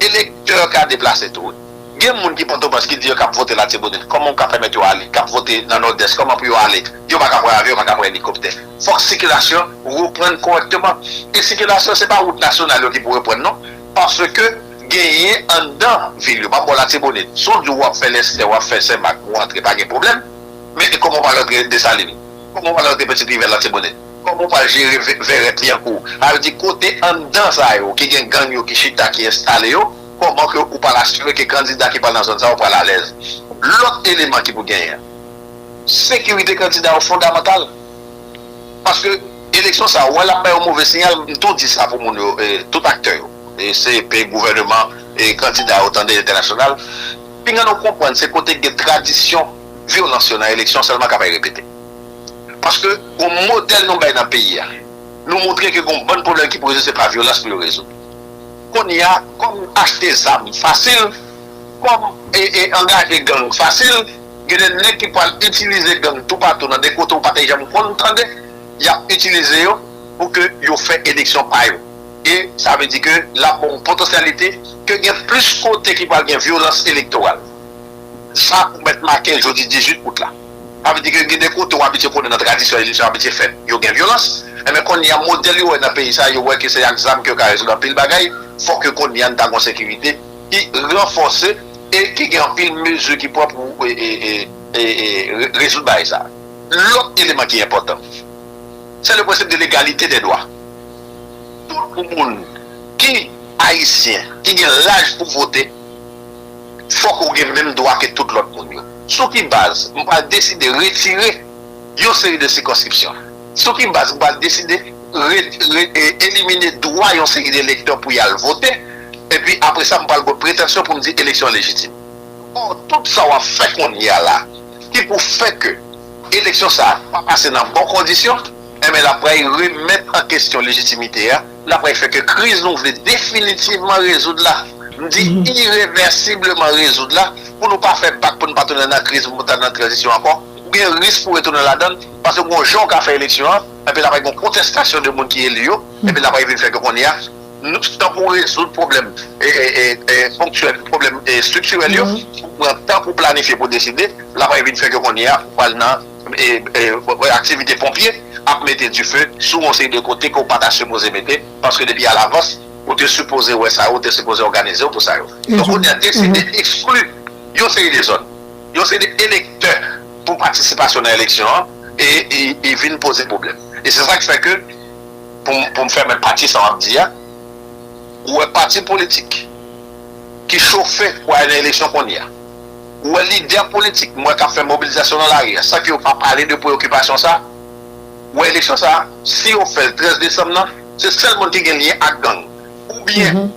Elektè ka deplase tou, wi. Gen moun ki Pòtoprens ki di yo k ap vote Latibonit. Kòman w ka pèmèt yo ale? K ap vote nan Nòdès, kòman pou yo ale? Yo pa ka pran avyon, yo pa ka pran elikoptè. Fòk sikilasyon reprann kòrèkteman. E sikilasyon, se pa wout nasyonal yo ki pou reprann, non. Paske genyen anndan vil yo. M ap ba w Latibonit. Si w di w ap fè Lestè, w ap fè Senmak, ou antre, pa gen pwoblèm. Men e kòman w pral rantre Desalin? Kòman w pral rantre Pitit Rivyè Latibonit? Kòman w pral jere Vè- Vèrèt, Lyankou? Sa vle di kote anndan sa yo, ki gen gang yo, ki chita, ki enstale yo, kòman ke ou pral asire ke kandida ki pral nan zòn sa yo pral alèz? Lòt eleman ki pou genyen, sekirite kandida yo fondamantal. Paske eleksyon sa, wè l ap bay yon move siyal, m tou di sa pou moun yo, e, tout aktè yo, e, C E P, gouvèneman, e, kandida yo, tande entènasyonal. Pinga nou konprann se kote gen tradisyon vyolans yo nan eleksyon sèlman k ap repete. Paske gon modèl nou bay nan peyi a. Nou montre ke gon bann pwoblèm ki pou rezoud, se pa vyolans pou yo rezoud. Kounye a, kòm achte zam fasil, kòm e, e, angaje gang fasil, gen de nèg ki pral itilize gang toupatou nan de kote ou pa te janm konn tande, y ap itilize yo pou ke yo fè eleksyon pa yo. E sa vle di ke l ap ba w yon potansyalite ke gen plis kote ki pral gen vyolans elektoral. Sa ou mèt make jodi dizuit out la. Sa vle di ke gen de kote w abitye konnen nan tradisyon eleksyon abitye fèt, yo gen vyolans. Enben kounye a modèl yo wè nan peyi sa, yo wè ke se ak zam ke yo ka rezoud anpil bagay. Fòk ke kounye a n ta gon sekirite ki ranfòse e ki gen anpil mezi ki pran pou e, e, e, e, e, re- rezoud bagay sa. Lòt eleman ki enpòtan, se le prensip de legalite dè dwa. Tout moun ki ayisyen, ki gen laj pou vote, fòk ou gen menm dwa ke tout lòt moun yo. Sou ki baz m pral deside retire yon seri de sikonskripsyon? Sou ki baz m pral deside re, re, e, elimine dwa yon seri de elektè pou y al vote? Epi apre sa, m pral gen pretansyon pou m di eleksyon lejitim. Ò, tout sa w ap fè kounye a la, ki pou fè ke eleksyon sa a pa pase nan bon kondisyon, enben l ap pral remèt an kesyon lejitimite a, l ap pral fè ke kriz nou vle definitivman rezoud la, m di irevèsibleman rezoud la, pou nou pa fè bak, pou nou pa tounen nan kriz, pou nou ta nan tranzisyon ankò, ou gen risk pou retounen ladan l, paske gon jan w ka fè eleksyon an, epi l ap gen kontestasyon de moun ki eli yo, epi l ap vin fè ke kounye a, nou, tan pou rezoud pwoblèm e, e, e, e, fonksyèl, pwoblèm e, estriktirèl yo, ou pran tan pou planifye, pou deside, l ap vin fè ke kounye a, ou pral nan e, e, aktivite ponpye, ap mete dife sou yon seri de kote ke w pa ta sipoze mete, paske depi alavans, ou te sipoze wè sa yo, ou te sipoze òganize w pou sa yo. Donk, kounye a deside ekskli yon seri de zòn, yon seri de elektè pou patisipasyon nan eleksyon an, e, e, e vin poze pwoblèm. E se sa k fè ke, pou, m- pou m fèmen pati sa w ap di a, ou wè pati politik ki chofe pou ale nan eleksyon kounye a, ou wè lidè politik m wè k ap fè mobilizasyon nan lari a san ke yo pa pale de preyokipasyon sa, ou wè eleksyon sa, si yo fè l trèz desanm nan, se sèl moun ki gen lyen ak gang. Oubyen,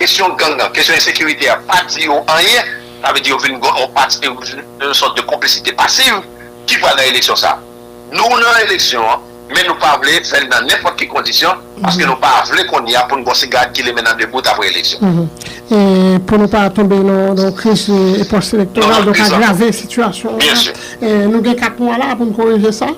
kesyon gang nan, kesyon ensekirite a pa di yo anyen, sa vle di yo vin gon- yon pati, yon sòt de konplisite pasiv ki pral nan eleksyon sa. Nou nan eleksyon an, men nou pa vle fè l nan nenpòt ki kondisyon, paske nou pa vle kounye a pou n gon sigarèt ki limen nan de bout apre eleksyon. E pou nou pa tonbe nan yon kriz e, pòs elektoral, donk agrave sitiyasyon an, nou gen kat mwa la pou n korije sa.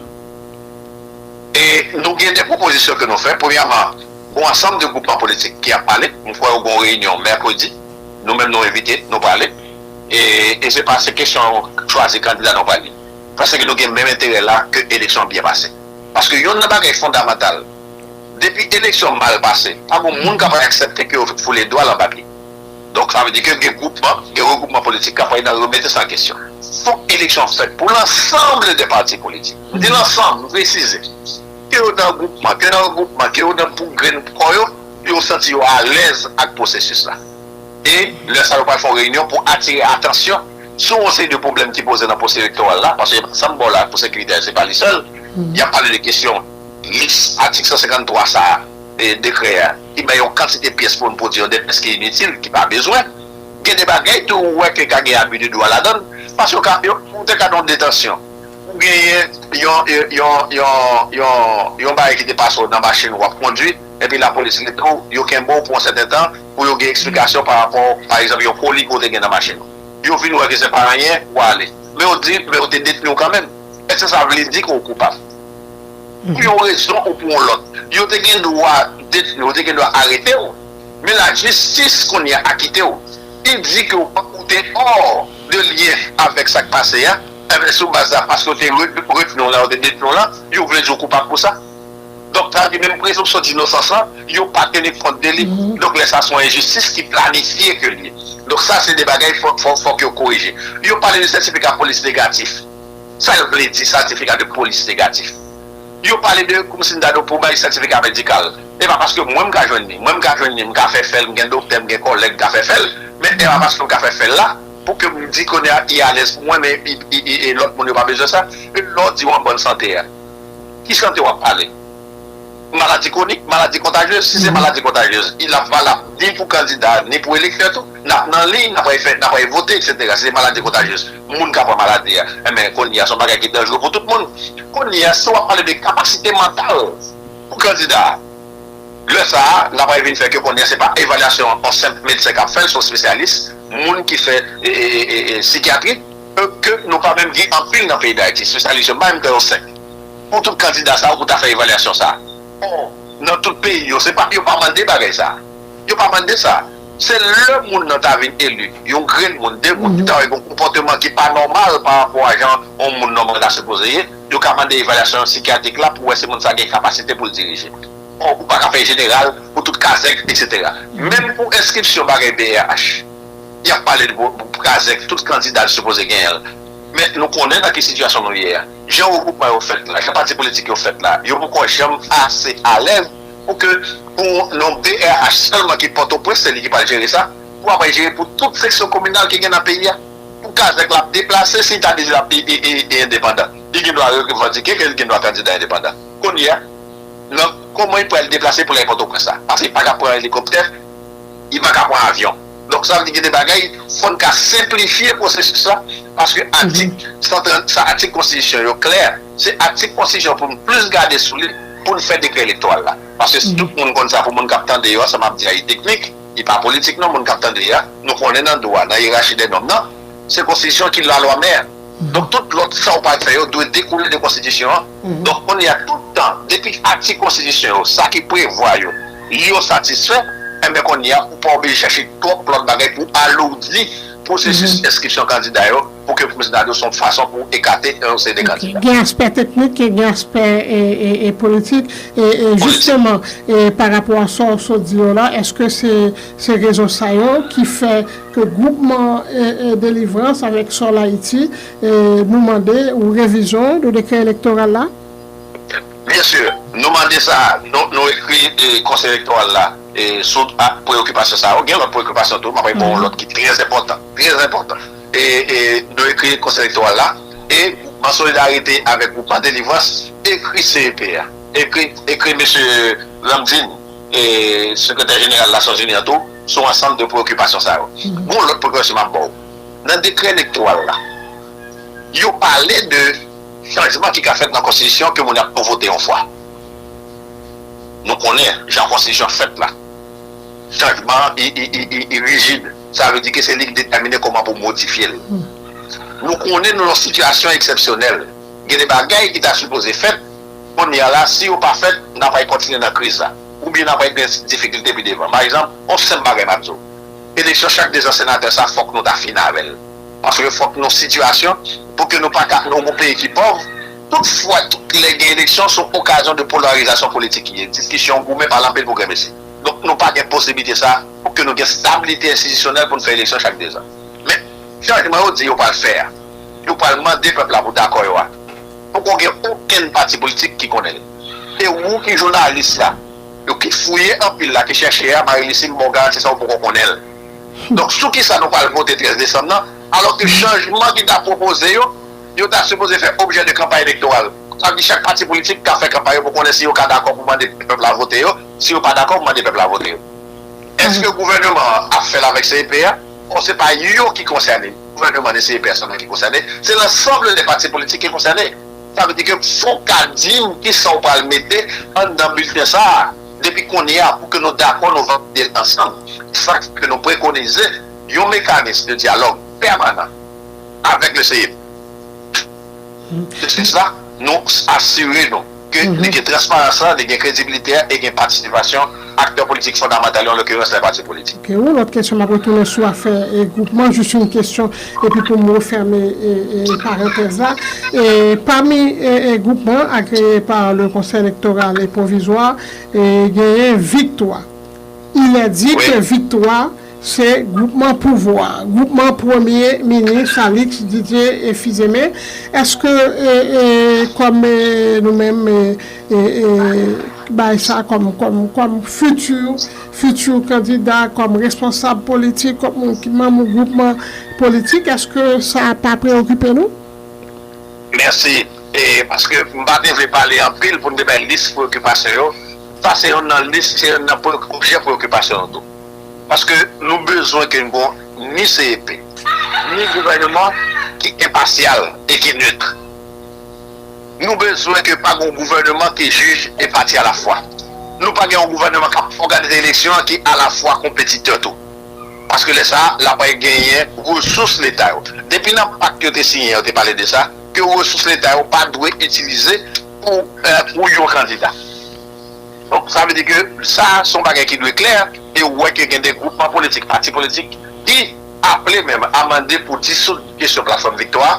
E nou gen de pwopozisyon ke nou fè. Premyèman, gon ansanm de gwoupman politik ki ap pale. M kwè yo gon reyinyon mèkredi. Nou menm nou envite, nou prale. E, e se pa se kesyon chwazi kandida nou prale. Paske nou gen menm enterè la ke eleksyon an byen pase. Paske youn nan bagay fondamantal, depi eleksyon mal pase, pa gon moun k ap aksepte ke yo foule dwal anba pye. Donk, sa vle di ke gen gwoupman, gen regwoupman politik k ap pale nan remete sa an kesyon. Fòk eleksyon fèt pou lansanm de pati politik. M di lansanm, m presize. Ke yo nan gwoupman, ke nan regwoupman, ke yo nan pou grenn kò yo, yo santi yo alèz ak pwosesis la. E lè sa yo pral fè yon reyinyon pou atire atansyon sou yon seri de pwoblèm ki poze nan pwosedi elektoral la, paske sa m ba w la pou sekirite a, se pa li sèl. Y ap pale de kesyon lis atik san senkanntwa sa a, e dekrè a, ki bay yon kantite pyès pou n pwodui yon depès ki initil, ki pa bezwen. Gen de bagay tou ou wè ke ka gen abi de dwa ladan l, paske ou ka, ou te ka nan yon detansyon, ou genyen yon, yon, yon, yon, yon, yon bagay ki te pase w nan machin w ap kondui, epi lapolis rete w, yo kenbe w pou yon sèten tan, pou yo gen eksplikasyon pa rapò, pa egzanp, yon koli ke w te gen nan machin ou. Yo vin wè ke se pa anyen, ou ale. Men yo di, men yo te detni w kanmenm. Èske sa vle di ke w koupab? Pou yon rezon ou pou yon lòt, yo te gen dwa detni w, yo te gen dwa arete w. Men lajistis kounye a akite w. Li di ke w pa, ou te hors de lien avèk sa k pase a. Enben, sou baz sa, paske yo te re-, retni w la, yo te detni w la, yo vle di w koupab pou sa. Donk, sa vle di menm prezonpsyon dinosans lan, yo pa teni kont de li. Donk, lè sa, se yon enjistis ki planifye ke l ye. Donk, sa, se de bagay fòk, fòk, fòk yo korije. Yo pale de sètifika polis negatif. Sa l vle di, sètifika de polis negatif? Yo pale de, kòmsi m ta di w, pou bay sètifika medikal. E pa paske mwen, m ka jwenn li. Mwen, m ka jwenn li, m ka fè fè l, m gen doktè, m gen kòlèg, m ka fè fè l. Men e pa paske m ka fè fè l la, pou ke m di kounye a, li alèz pou mwen, men i, i, i, e lòt moun yo pa bezwen sa. E lè w di w an bòn sante a, ki sante w ap pale? Maladi kwonik, maladi kontajyez. Si se maladi kontajyez, li ap valab ni pou kandida, ni pou elektè tou. N ap nan liy, n ap al fè, n ap al vote, etsetera. Si se maladi kontajyez, moun ka pran maladi a. Enben, kounye a, se yon bagay ki danjere pou tout moun. Kounye a, si w ap pale de kapasite mantal pou kandida a, lè sa a, n ap al vin fè ke kounye a, se pa evalyasyon yon senp medsen k ap fè l, se yon espesyalis, moun ki fè, e, e, e, e, sikyatri, e, ke nou pa menm gen anpil nan peyi Dayiti. Espesyalis yo, m pa menm kwè yo senk. Pou tout kandida sa yo, pou ta fè evalyasyon sa a. Ò, nan tout peyi yo, se pa, yo pa mande bagay sa a. Yo pa mande sa. Se lè moun nan ta vin eli, yon grenn moun, de moun ki ta wè gen yon konpòteman ki pa nòmal pa rapò a jan yon moun nòmal ta sipoze ye, yo ka mande evalyasyon sikyatrik la pou wè si moun sa gen kapasite pou l dirije. Ò, ou pa ka fè jeneral pou tout kazèk, etsetera. Menm pou enskripsyon bagay B R H, y ap pale de pou, pou kazèk, tout kandida sipoze genyen l. Men nou konnen nan ki sitiyasyon nou ye a. Jan regroupman yo fèt la, jan pati politik yo fèt la, yo poko janm ase alèz pou ke pou yon B R H sèlman ki Pòtoprens, se li ki pral jere sa, pou apre jere pou tout seksyon kominal ki gen nan peyi a. Pou kazèk l ap deplase, si l ta di l ap e, e, e, e endepandan, li gen dwa revandike ke li gen dwa kandida endepandan. Kounye a, nan, kòman li pral deplase pou l al Pòtoprens la? Paske li pa ka pran elikoptè, li pa ka pran avyon. Donk, sa vle di gen de bagay, fò n ka senplifye pwosesis la, paske atik san trant, sa atik konstitisyon yo klè, se atik konstitisyon pou n plis gade sou li, pou n fè dekrè elektoral la. Paske si tout moun konn sa, pou moun k ap tande yo, sa m ap di a, li teknik, li pa politik non, moun k ap tande a, nou konnen nan dwa, nan yerachi dè nòm nan, se konstitisyon ki lalwa mè. Donk, tout lòt sa w pral fè yo dwe dekoule de konstitisyon an. Donk, kounye a, tout tan, depi atik konstitisyon yo, sa ki prevwa yo, yo satisfè, enben, kounye a, ou pa oblije chèche twòp lòt bagay pou aloudi pwosesis enskripsyon kandida yo, pou ke pwosesis la se yon fason pou ekate yon seri de kandida. Gen aspè teknik, gen aspè e, e, e politik. E, e jisteman, e pa rapò a sa w sot di yo la, èske se, se rezon sa yo ki fè ke gwoupman e, e, Delivrans avèk Solid Ayiti, e, nou mande yon revizyon de dekrè elektoral la? Byen si, nou mande sa, nou, nou ekri e, Konsèy Elektoral la e, sou a, preyokipasyon sa yo. Gen lòt preyokipasyon tou, m ap ba w yon lòt ki trè enpòtan, trè enpòtan. E, e nou ekri Konsèy Elektoral la, e Gwoupman Solidarite avèk Gwoupman Delivrans ekri C E P a, ekri, ekri mesye Ramdin, e sekretè jeneral Nasyonzini an tou, sou ansanm de preyokipasyon sa yo. Gon lòt preyokipasyon m ap ba w. Nan dekrè elektoral la, yo pale de chanjman ki ka fèt nan konstitisyon ke moun ap tou vote yon fwa. Nou konnen jan konstitisyon fèt la. Chanjman an, i, i, i, i, i rijid. Sa vle di ke se li ki detèmine kòman pou modifye l. Nou konnen nou nan yon sitiyasyon eksepsyonèl. Gen de bagay ki ta sipoze fèt, kounye a la, si yo pa fèt, n ap al kontinye nan kriz la. Oubyen n ap al gen difikilte pi devan. Pa egzanp, yon senp bagay m ap di w. Eleksyon chak dezan senatè sa, fòk nou ta fin avè l. Paske fòk nou sitiyasyon pou ke nou pa ka, nou yon peyi ki pòv, tout fwa, tout lè gen eleksyon, se yon okazyon de polarizasyon politik ki ye. Diskisyon, goumen, pale anpil pou grenmesi. Donk, nou pa gen posiblite sa pou ke nou gen stabilite enstitisyonèl pou n fè eleksyon chak dezan. Men, chanjman yo di yo pral fè a, yo pral mande pèp la pou dakò yo a, poko gen okenn pati politik ki konnen l. E ou ki jounalis la, yo ki fouye anpil la, ki chèche a, Marie Lucie, m ba w garanti sa, ou poko konnen l. Donk, sou kisa nou pral vote trèz desanm nan, alò ke chanjman ki ta pwopoze yo, yo ta sipoze fè objè de kanpay elektoral. Sa vle di chak pati politik ka fè kanpay yo pou konnen si yo ka dakò pou mande pèp la vote yo, si yo pa dakò pou mande pèp la vote yo. Èske gouvèneman an ap fè l avèk C E P a? Bon, se pa yo ki konsène, gouvèneman ni C E P a sèlman ki konsène, se lansanm de pati politik ki konsène. Sa vle di ke fò w ka di m kisa w pral mete anndan bilten sa a. Depi kounye a, pou ke nou dakò, nou valide l ansanm. Se sa k fè ke nou prekonize yon mekanis de dyalòg pèmanan avèk le C E P. Pwosesis la, nou asire nou ke li gen transparans lan, li gen kredibilite a e gen patisipasyon aktè politik fondamantal yo, an lokerans lè pati politik. Ok, yon lòt kesyon, m ap retounen sou afè e, gwoupman, jis yon kesyon, epi pou m refèmen e, e, parantèz la. E, pami e, e, gwoupman agreye pa le Conseil électoral et provisoire, e, genyen Viktwa. Il est dit que Viktwa se gwoupman pouvwa, gwoupman premye minis Alix Didier e Fils-Aimé. Èske e, e, kòm e, nou menm e, e, e, bay sa kòm kòm kòm fiti fiti kandida, kòm responsab politik, kòm moun ki manm yon gwoupman politik, èske sa pa preokipe nou? Mèsi. E paske m pa te vle pale anpil pou n te bay lis preyokipasyon yo. Sa se yonn nan lis, se yonn nan objè preyokipasyon nou tou. Paske nou bezwen ke n gon ni C E P, ni gouvènman ki enpasyal e ki nit. Nou bezwen ke pa gon gouvènman ki jij e pati alafwa. Nou pa gen yon gouvènman k ap òganize eleksyon an ki alafwa konpetitè tou. Paske lè sa a, l ap genyen resous Leta yo. Depi nan pak yo te siyen, yo te pale de sa, ke resous Leta yo pa dwe itilize pou, pou yon kandida. Donk, sa vle di ke sa, se yon bagay ki dwe klè, e ou wè ke gen de gwoupman politik, pati politik, ki aple menm a mande pou disoud kesyon platfòm Viktwa,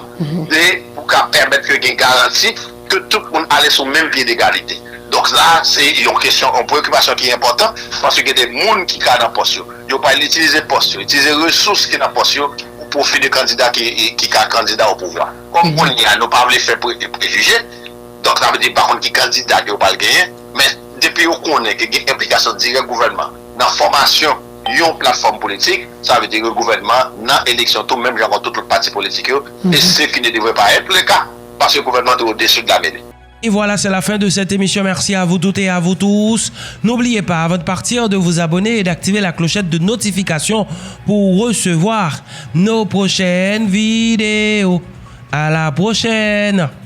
e pou ka pèmèt ke gen garanti ke tout moun ale sou menm pye degalite. Donk la, se yon kesyon, yon preyokipasyon ki enpòtan, paske gen de moun ki ka nan pòs yo. Yo pral itilize pòs yo, itilize resous ki nan pòs yo pou pwofi de kandida ki, ki ka kandida o pouvwa. Kòm kounye a, nou pa vle fè pre- prejije, donk sa vle di pa konn ki kandida ke yo pral genyen, men depi yo konnen ke gen enplikasyon dirèk gouvènman nan fòmasyon yon platfòm politik, sa vle di ke gouvènman nan eleksyon tou, menm jan ak tout lòt pati politik yo, et ce qui ne devrait pas être le cas, paske gouvènman te au-dessus de la mêlée. Et voilà, c'est la fin de cette émission. Merci à vous toutes et à vous tous. N'oubliez pas, avant de partir, de vous abonner et d'activer la clochette de notification pour recevoir nos prochaines vidéos. À la prochaine!